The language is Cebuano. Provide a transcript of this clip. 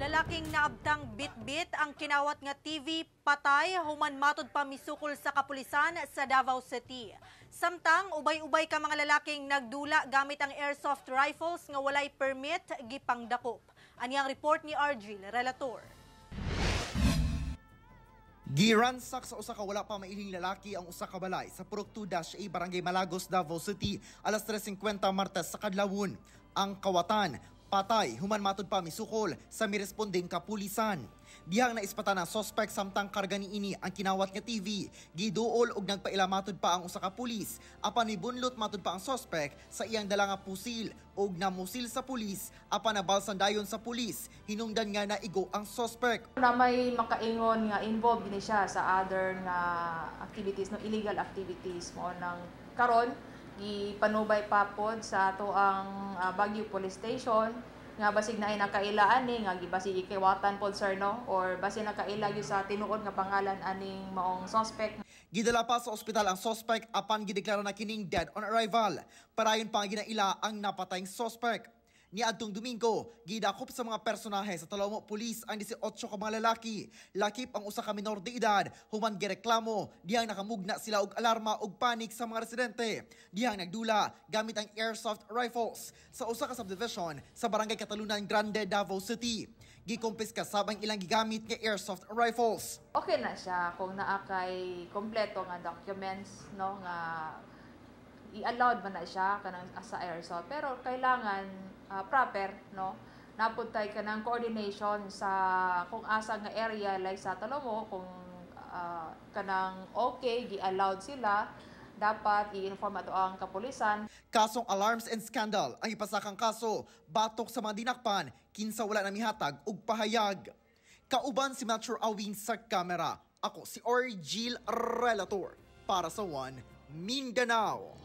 Lalaking naabtang bit-bit ang kinawat nga TV, patay human matud pa misukol sa kapulisan sa Davao City. Samtang ubay-ubay ka mga lalaking nagdula gamit ang airsoft rifles nga walay permit, gipangdakop. Ani ang report ni Argil Relator. Giransak sa usa ka wala pa mailhing lalaki ang usa ka balay sa Purok 2-A, Barangay Malagos, Davao City, alas 3:50 Martes sa kadlawon. Ang kawatan, patay human matud pa misukol sa mirespondeng kapulisan. Dihang naispatan ang sospek samtang karga niini ang kinawat nga TV, giduol og nagpaila matud pa ang usa ka pulis. Apan mibunlot matud pa ang sospek sa iyang dala nga pusil og namusil sa pulis, apan nabalsan dayon sa pulis hinungdan nga naigo ang sospek. Na may makaingon nga involved ni siya sa other nga activities, no, illegal activities. Mo nang karon gipanubay pa pod sa ato ang Baguio Police Station nga basig naay nakailaan ni nga gibasig ikiwatan pod, sir, no, or basig nakaila gyud sa tinuod nga pangalan aning maong suspect. Gidala pa sa ospital ang sospek apan gideklara na kining dead on arrival. Parayon pa ang ginaila ang napatayng sospek. Niadtong Domingo, gidakop sa mga personahe sa Talomo Police ang 18 ka mga lalaki. Lakip ang usa ka minor de edad human gireklamo dihang nakamugna sila og alarma og panik sa mga residente dihang nagdula gamit ang airsoft rifles sa usa ka subdivision sa Barangay Catalunan Grande, Davao City. Gikumpiska sab ang ilang gigamit nga airsoft rifles. Okay na siya kung naa kay kompleto nga documents, no, nga i-allowed man na siya kanang sa airsoft, pero kailangan proper, no, naa pud tay kanang coordination sa kung asa nga area, like sa Talomo, kung kanang okay gi-allowed sila, dapat i-inform ato ang kapulisan. Kasong alarms and scandal ang ipasakang kaso batok sa mga dinakpan, kinsa wala na mihatag og pahayag. Kauban si Melchor Awin sa kamera. Ako si Orgil Relator para sa One Mindanao.